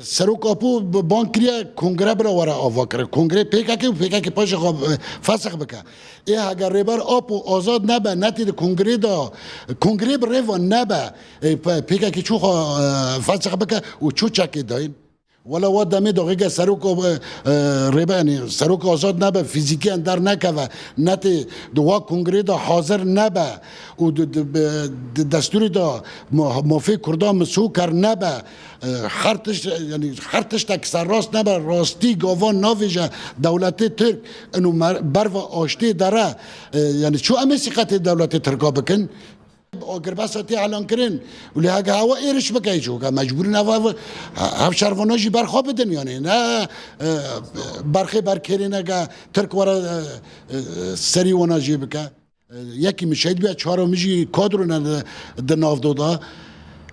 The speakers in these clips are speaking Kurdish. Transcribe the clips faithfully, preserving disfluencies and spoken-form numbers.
Serok Apo bi-, bang kiriye kongre bila were ava kirin. Kongre P K K û P K K paşê xwe, e, fesix bike. Ê heger Rêber Apo azad nebe, netê di kongrê de, kongrê bi rêva nebe, e, P-, P K K çû xwe, e, fesix bike û çû çekê dayîn. Wela wa demê daxîke serok, e, e, Rêber, yanî serok azad nebe, fîzîkiyan dernekeve, netê di wa kongrê de hazir nebe û di, di, bi, di destûrê de ma-, mafê Kurdan misoker nebe, e, her tişt, yanî her tiştek serrast nebe, rastî gavan navêje dewletê Tirk ino mer-, berva aştê dere, e, yanî çû em ê sîqetê dewletê Tirka bikin? Agirbesta tê elan kirin û lê heke hewa êriş bike, çûke mecbûrî ne hev, hev şervana jî berxwe bidin, yanî ne, e, berxê berkêrîneke Tirk were, e, e, serî wana jê bike. E, yekî min şehîd bûye, çara min jî kadro ne di, di navdo de.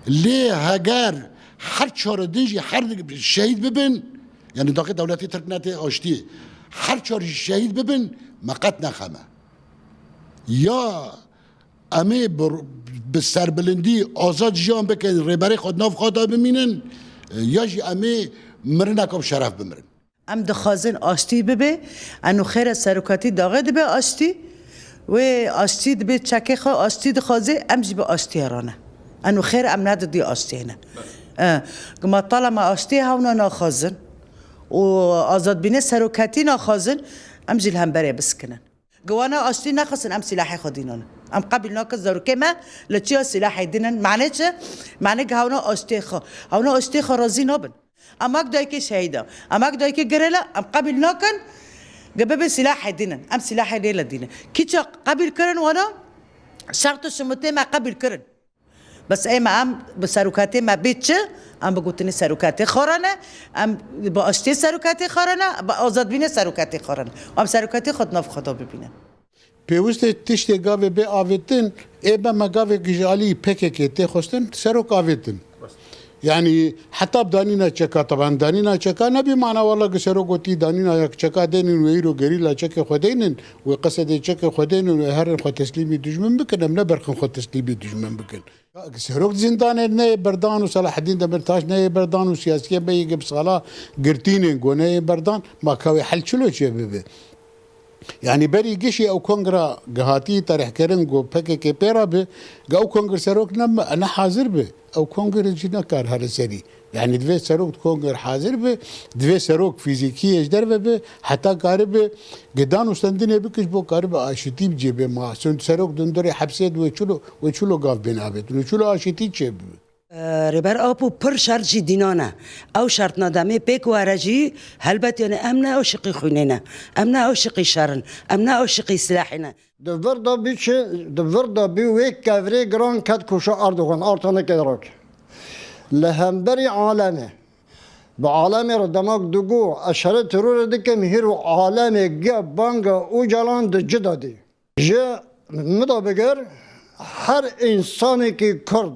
Lê heger her çara din jî her şehîd bibin, yanî daxê dewletê Tirk netê aştiyê, her çar jî şehîd bibin, me qet nexeme. Ya Em ê bi, bi serbilindî azad jiyan bikin, rêberê xwe di nav xwe de bimînin, ya jî em ê mirineka bi şeref bimirin. Em dixwazin aştî bibe, eno xêre serokatî daxê dibe aştî, wê aştî dibe çekê xwe, aştî dixwaze, em jî bi aştiyê re ne. Eno xêr em ne didî aştiyê ne. E, gima talema aştiyê hewna naxwazin û azadbînê serokatî naxwazin, em jî li hemberê biskinin. Giwana aştî nexwestin em sîlahê xwe dînin. Em qebîl nakin zarokê me li çiya sîlahê dînin. Mane çi? Mane gi hewna aştê xwe. Hewna aştê xwe razî nabin. Em ak dayikê şehîda. Em ak dayikê girêla em qebîl nakin gi bibe sîlahê dînin. Em sîlahê lê le dînin. Kîça qebîl kirin wana şert û şimutê me qebîl kirin. Bes ê me em bi serokatê me bê çi? Em bi gotinê serokatê xwe re ne, em bi aştê serokatê xwe re ne, bi azadbînê serokatê xwe re ne. Em serokatê xwe di nav xwe de bibînin. Pêwist e tiştê gavê bê avêtin, ê be me gavê ji alî P K K tê xwestin serok avêtin. Yanî heta bi danîna çeka, taban danîna çeka nebî mana wela gi serok gotî danîna çeka dênin wê îro gerîla çekê xwe dênin, wê qesedê çekê xwe dênin, wê herin xwe teslîmî dijmin bikin, em neberxin xwe teslîmî dijmin bikin. Serok zindanê neyê berdan û Selaheddîn Demirtaş neyê berdan û siyasiyên beyê ge bi sala girtînên go neyê berdan, ma ka wê hel çilo çê bibe? Yanî berî gişî ew kongra gihatî terihkirin go P K K pê re bi, ge ew kongir serok ne, ne hazir bi. Ew kongir jî nekar here serî. Yanî divê serok di kongir hazir bi, divê serok fîzîkî ji derve bi, heta karibi gidan û stendinê bikir ji bo karibi aşitî bi cê bê ma. Sund serok dundurê hepsê di wê çilo, wê çilo gav bên avêtin û çilo aşitî çê bibi. Rêber Apo pir şert jî dînan e. Ew şertna demê pêk were jî helbet, yanî em ne aşiqî xwînê ne. Em ne aşiqî şer in. Em ne aşiqî silahê ne. Di vir de bî çi, di vir de bî wê kevirê giran ket koşa Erdogan, arta neke Iraq. Li hemberî alemê, bi alemê re demek digo, ez şerê terorê dikim, hîro alemê ge banga Ocalan di ci de dî. Ji min de bigir, her însanekî Kurd,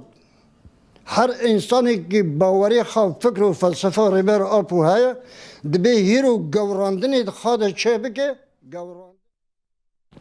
her însanekî bawerê xwe, fikr û felsefa Rêber Apo heye, dibê hîro gewrandinê di xwe de çê bike, gewran-